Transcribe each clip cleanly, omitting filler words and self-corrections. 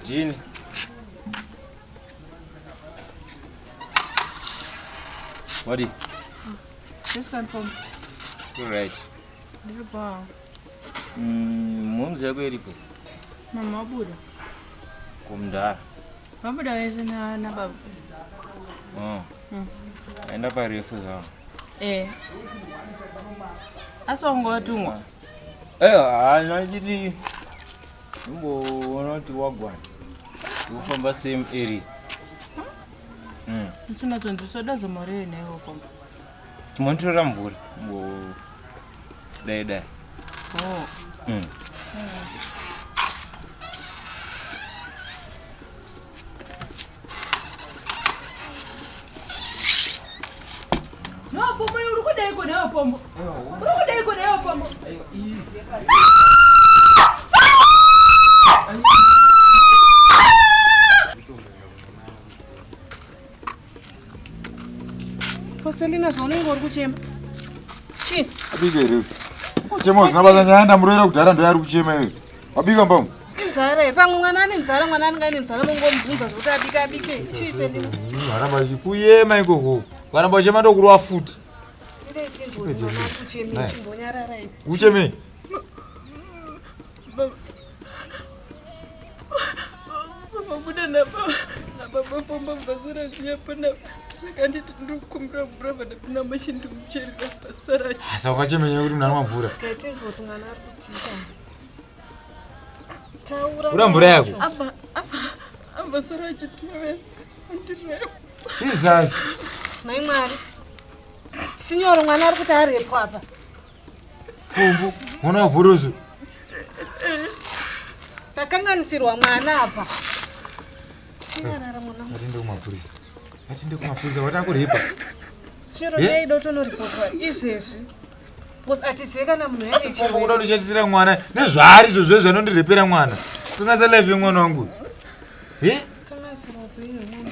Jini. Wadi. Just confirm. You're right. Ndiri bho. Momzi yako iripo? Mama wabuda. Kumdara. Vabuda vese na na baba. Oh. Aenda parefu zvavo. Eh. Asi wanga watumwa. Eh, haana chiti imboona kuti wagwana. Kufamba same area. Ndichinyatsonzwisa dazomorei naiwo komba. Timonditora mvura. Mbo dai dai. Oh. No, Pombo, uri kudaiko nayo Pombo? Uri kudaiko nayo Pombo? Selina zvaunenge uri kuchema. Chii? Abike here? Kuchema usina basa nyaya ndamuroera kudhara ndoyari kuchema iyo. Wabika mbamu? Inzara here? Pamwe mwana ane nzara, mwana anenge aine nzara mongomubvunza zvekuti abike abike. Chii Selina? Varamba vachikuyema ikoko. Varamba vachema ndokurova futi. Ire chinzwa kuti mwana ari kuchemei, chimbonyararai. Uchemei? Vabuda nababa fomba basa raziya panapa saka nditi ndiri kukumbira mvura vandapinda machindimucherera basa racho. Saka ukachemei kuti munhu anwa mvura? Tinzwa kuti mwana ari kutika. Taura. Ura mvura yako. Abva abva abva sara achitevera andirepa. Jesus. Nhai Mwari. Sinyoro mwana ari kuti arepwa apa. Fumbu, mwana wavhuruzu. Takanganisirwa mwana apa. Chinyarara mwana. Atinde kumapurisa. Atinde kumapurisa watakurepa. Sinyoro dai dotonoripotwa izvezvi. Because atizive kana munhu Asi Fumbu kuda kundishatisira mwana nezvaari izvozvo izvo anondirepera mwana. Kanganisa life yemwana wangu. Eh? Kanganisirwa upenyu hwemwana.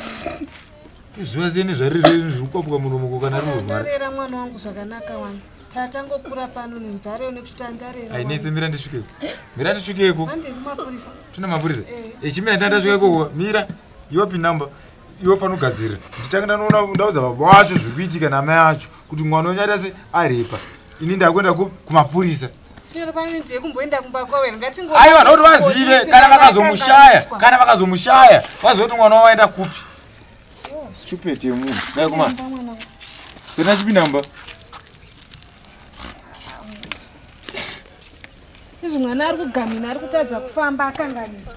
Zuva sei nezvariri zviri kukwapuka muromo kana ruri rwara. Ndarera mwana wangu zvakanaka wani. Tatangokura pano nenzara nekuti tandarera. Ainetse mira ndisvikeko. Mira ndisvikeko. Hande kumapurisa. Tuna mapurisa. Echimira ndandasvika ikoko. Mira. Iwe number. Iwe fana kugadzirira. Nditanga ndanoona ndaudza baba wacho zviri kuitika namai acho kuti mwana wenyu aita se arepa. Ini ndakuenda kumapurisa. Sinyoro pane ndiye kumboenda kumba kwavo here ngatingo. Aiwa ndokuti vazive kana vakazomushaya, kana vakazomushaya vazive kuti mwana wavo waenda kupi. Stupid yemunhu. Dai kuma. Sena chipinda mumba. Izvi mwana ari kugamina ari kutadza kufamba akanganisa.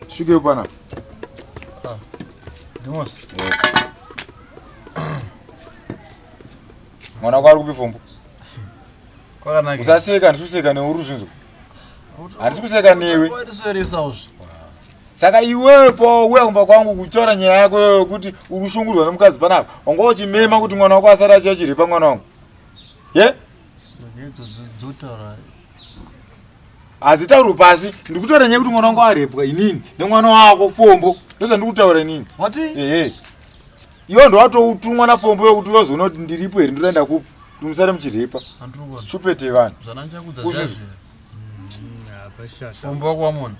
Svike panapa. Dimos. Mwana wako ari kupi Fumbu? Kwakanaka. Usaseka, handisi kuseka newe uri kuzvinzwa. Handisi kuseka newe. Watisweresa uzvi. Saka iwewe pouya kumba kwangu kutaura nyaya yako yekuti uri kushungurudzwa nemukadzi panapa, wanga uchimema kuti mwana wako asati achiachirepa mwana wangu. Ye? Dzotaura. Hadzitaurwi pasi, ndiri kutaura nyaya yekuti mwana wangu arepwa inini nemwana wako Fombo. Ndozvandiri kutaura inini. Wati? Ehe. Iwe ndowatoutumwa naFombo yekuti uyozoona kuti ndiripo here ndoenda kupi. Kuti musare muchirepa. Andiri kuona. Stupid yevanhu. Zvanandichakudza Uzvi- zvazvo. Fombo wako wamona.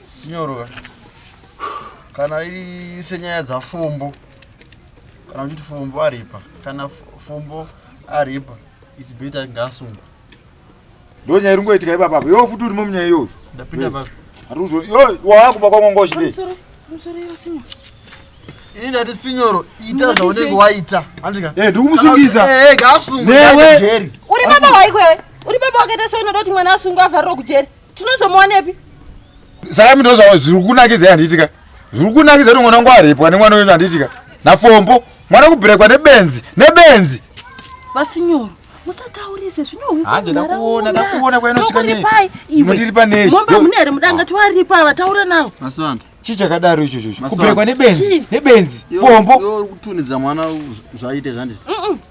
Sinyoro ka. Kana iri senyaya dzafombo. Kana uchiti fombo aripa. Kana fombo aripa. It's better ngaasungwe. Ndo nyaya iri kungoitika ipapa apa. Iwe futi urimo munyaya iyoyo. Ndapinda papi. Handiri kuzviona. Iwe wauya kumba kwangu wanga uchidei? Musoro iwe Sinyoro. Ini ndati sinyoro ita zvaunenge waita. Andika. Eh, ndiri kumusungisa. Eh, ngaasungwe. Newe. ngaende kujeri. Uri baba waiko iwe? Uri baba wakaita sei unoda kuti mwana asungwe avharirwe kujeri? Tinozomuwanepi? Saka mimi ndozva zviri kunakidza handiitika. Zviri kunakidza kuti mwana wangu arepwa nemwana wenyu handiitika. Nafombo, mwana kubrekwa nebenzi, nebenzi. VaSinyoro, musataurise zvino Hanje ndakuona, ndakuona kwainotsvika nyaya. Ndokuripai iwe. Mundiripa nei? Mombe mune here mudanga tiwaripa ava taura nawo. Masanda. Chii chakadaro ichocho? Maswana. Kubrekwa nebenzi, Chii? nebenzi, fombo. Iwe uri kutunidza mwana zvaite zvanditi.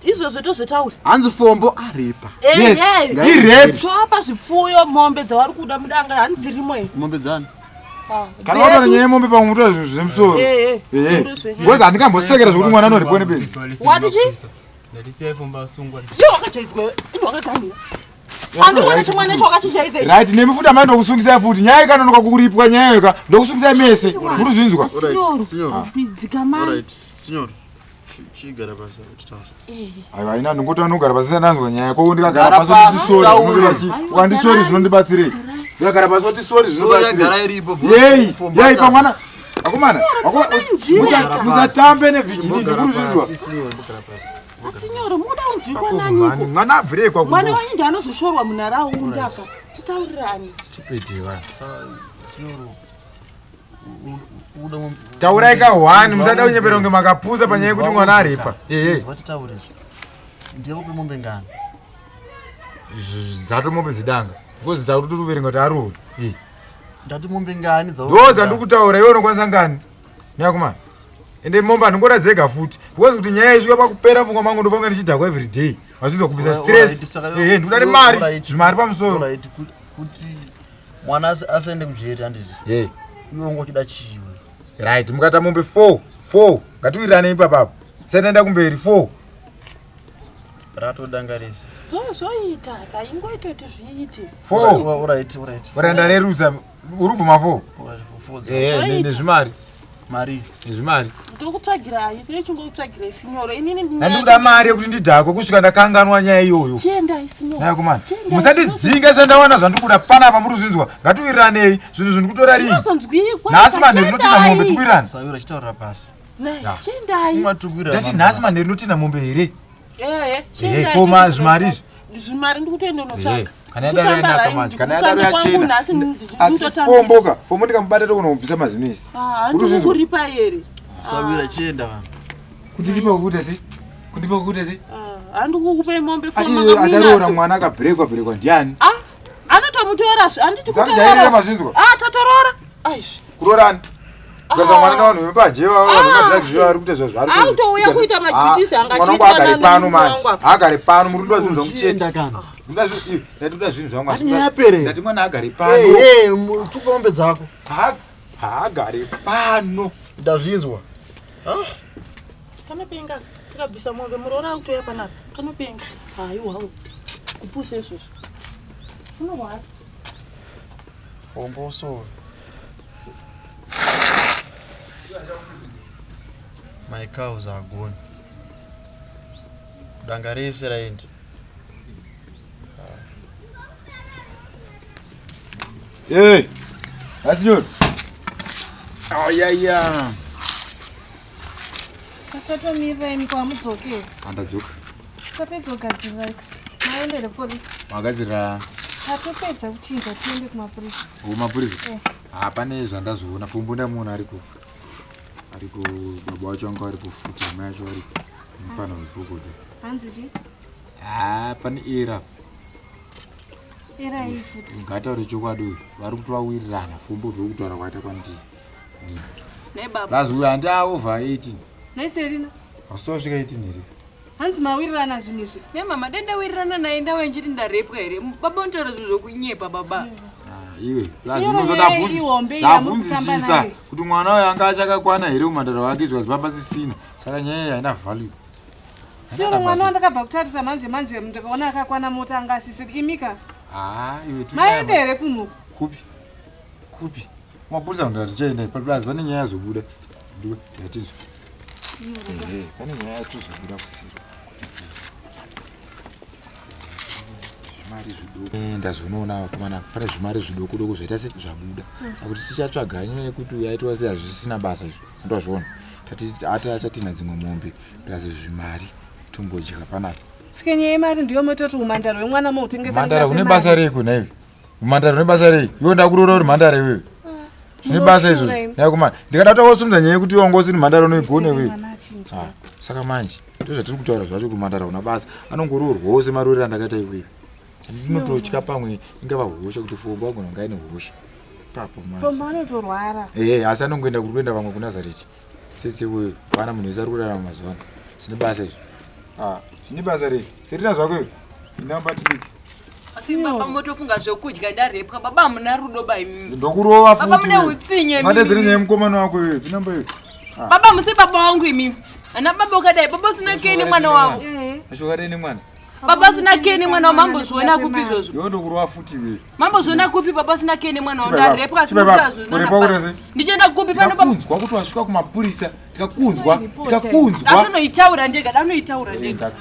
Izvozvo tozotaura. Hanzi fombo arepa. Yes. Ehe. Irape. Toapa zvipfuyo mombe dzavari kuda mudanga hani dzirimo here? Mombe dzani? Ah, Kana wataura dzedu. nyaya yemombe pamwe mutora zvinhu zvemusoro. Ehe. Ehe. Zviro zvenyaya. Because handingambosekera zvekuti mwana anoripwa nebenzi. Wati chii? Ndatisiyai fombo asungwa. Ndiye wakajaidzwa iwe. Indi wakaganhira. Andikuona chimwana icho wakachijaidza ichi. Right, nemi futi amai ndokusungisai futi. Nyaya ikanonoka kuripwa nyaya yoka, ndokusungisai mese. Muri kuzvinzwa? Alright, signor. Dzikamai. Alright, signor. Chigara pasi titaure. Aiwa, ina ndingoti anogara pasi ndanzwa nyaya yako ndikagara Gara pasi pasi, kuti sorry, taura. zvinoreva chii? Ukandi sorry zvinondibatsirei? Ndikagara pasi kuti sorry Sorry yagara zvinobatsirei? iripo. Yei, Fombo yei atamba. pamwana. Akomana, nzira. musatambe nevirginity Chimbogara muri kuzvinzwa? pasi, signor, chimbogara pasi. Asinyoro muda unzwikwa Mani, naniko? mwana abrekwa Mwana kumbo. wenyu ndiye anozoshorwa munharaunda ka. Titaurirani. Stupid vanhu. Signor. Uda mombe. Taurai ka one, musada kunyepera kunge makapusa panyaya yekuti mwana arepa. Ehe. Watitaure izvo. Ndiye upe mombe ngani? Zato mombe zidanga. Because tauri tiri kuverenga kuti arohwe. Eh. Ndati mombe ngani dzauri Ndo kuda? zvandikutaura iwe unokwanisa ngani? Nyakumana. Ende mombe handingoda dzega futi. Because kuti nyaya isvika pakupera pfungwa mangu ndofange ndichidhakwa every day. Vazvinzwa kubvisa Alright, alright, stress. saka Ehe, ndikuda iwe- nemari, alright, zvimari pamusoro. alright, kuti mwana asaende kujeri handiti Eh. iwe unga uchida chiwe Right, mukata mombe 4, 4. Ngatiwirirane ipapapo. Tisati kumberi 4. ratodanga rese Zvoita ka ingoita kuti zviite. 4. Alright, alright. Ora ndarerutsa uri kubvuma 4. Alright, four dza- Eh, nezvimari, mari nezvimari. Ndokutsvagirai, tinochingokutsvagirai sinyoro. Inini Ndandikuda mari yekuti ndidhakwe kusvika ndakanganwa nyaya iyoyo. Chiendai sinyoro. Nyakumana. Chiendai, Musandidzinga sendawana zvandikuda panapa muri kuzvinzwa. Ngatiwiriranei zvinhu zvindikutora rini. Zvinozonzwikwa. Nhasi manheru ndinotinda mombe Chiendai. tikuwirirana. sawira chitaurira pasi Nai, Ya. Chiendai. Ungatikuwirira Ndati mari. nhasi manheru ndinotinda mombe here? Ehe, Ehe, chiendai. koma zvimari izvi. Zvimari ndikutoenda Ehe, unotsvaga. kana yadaro Kutamba yanaka rai, manje, kana kukanda yadaro kwangu yachena. nhasi Asi ndinototamba. fomboka, fombo ndikamubata tokunomubvisa mazino isi. Ah, Uri kuzvinzwa? handikukuripa here. sawira chienda vanhu Kundipa kukuita sei? Kundipa kukuita sei? Ah, handikukupei mombe Ati foma acharoora mwana akabrekwa brekwa ndiani? Ah, anotomutora zve handiti Dzakujairira mazvinzwa? Ah, tatoroora. Aizvi. Kuroorani? Kugaza mwana Ah. navanhu vepaje vamadrugs vari kuita zva zvaari Autouya kuita maduties anga mwana wangu achiitwa agare nani pano murume manje. wangu apa. Agare pano muri kuda zvinhu zvangu chete. Chienda kana Ndinoda zvinhu iyo, ndati kuda zvinhu zvangu Ati nyaya yapera. Ndati mwana agare pano. Eh, eh, tuka mombe dzako Haagare pano. ndazvinzwa Kanopenga tikabvisa mombe muroora akutoya panapa. Kanopenga. Haiwawo. Kupusa izvozvo. Unorwara. fombo so my cows are gone danga rese raenda Eh. Asinyoro. Ayaya. Tatomirira imi kwamudzokera. Andadzoka. Tapedza kugadzirira maendere polisi. Magadzirira Tatopedza kuchinja tiende kumapurisa. kumapurisa. Eh. Ah, pane zvandazoona fombo ndamuona ariko. Ariko baba wacho anga aripo futi amai acho aripo. Mufana wepokoto. Hanzi chi? Ah, pane era. Era iyi futi. Ngataure chokwadi uyu. Vari kutovawirirana fombo ndiri kutaura kwaita kwandiri. Nei baba. Plus uyu handi aovha 18. Nhai Serina. Hausi wasvika 18 here? Hanzi mawirirana zvinhu izvi. Nei mama dai ndawirirana naye ndawe nchiti ndarepwa here. Baba unotaura zvinhu zvokunyepa baba. Ah, iwe plus Siyo unozo nyaya ihombe iyi yamuri kutamba ndabvunzisisa nayo. kuti mwana uyu anga achakakwana here umhandara wake zvikanzi baba sisina saka nyaya iyi haina value Siyo mwana wandakabva kutarisa manje manje ndikaona akakwana mota anga asisiri imika. Ah, iwe Maenda here kunhuku? kupi kupi kumapurisa ndo tichaenda plus pane nyaya yazobuda ndiwe yatizwa ehe pane nyaya yatozobuda kuseri zvimari zvidoko Eh, ndazonoona vakomana pane zvimari zvidoko doko zvaita se zvabuda saka kuti tichatsvaga nyaya yekuti uyu aitwa sei hazvisina basa izvo ndozviona tati ati achatinha dzimwe mombe plus zvimari tombodya panapa Sike nyaya yemari ndiyo mototi umhandara hwemwana moutengesa. mhandara une basa rei kuna iwe mhandara une basa rei iwe ndakuroora uri mhandara iwewe zvine basa izvozvo nakumana ndikada kuti wakosumudza nyaya yekuti iwe wanga usiri mhandara unoigona iwewe Mwana achinzwa. Ah, saka manje ndozvatiri kutaura zvacho kuti mhandara una basa anongoroorwawo semaroorero andakaita iwewe chandinototya pamwe ingava hosha kuti fombo agona kunge aine hosha Ipapo manje. Fombo anotorwara. Ehe, asi anongoenda kuri kuenda vamwe kuNazareti. Tsetse uyo, pana munhu wese ari kurarama mazuva ano. Zvine basa izvi. Ah, zvine basa rei? Serina zvako iwe. Inamba tibiki. Asi baba motofunga zvekudya ndarepwa. Baba hamuna rudo ba imi. Ndokurova futi. Baba mune utsinye imi. Madedzere nyaya yemukomana wako iwe. Inamba iwe. Ah. Baba musi baba wangu imi. Ana baba ukadai baba usina keni mwana wavo. Ashokadai nemwana. Baba usina keni mwana wavo mambozviona kupi izvozvo? Iwe ndokurova futi iwe. Mambozviona kupi baba usina keni mwana wavo? Chibai baba. Ndarepwa asi Chibai baba. mukutazviona Kurepwa pasi. kuita sei? Ndichienda kupi pano baba? Tikakunzwa kuti wasvika kumapurisa. Tikakunzwa. Tikakunzwa. Ndatonoitaura ndega, ndanoitaura ndega.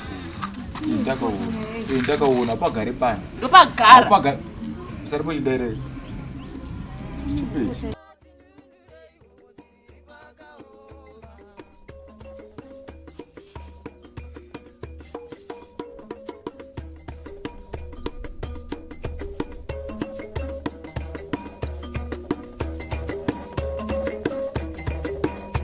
Ndakaona. Ndakaona pagare pani. Ndopagara. Pagare. Usati pochidaira. Stupid.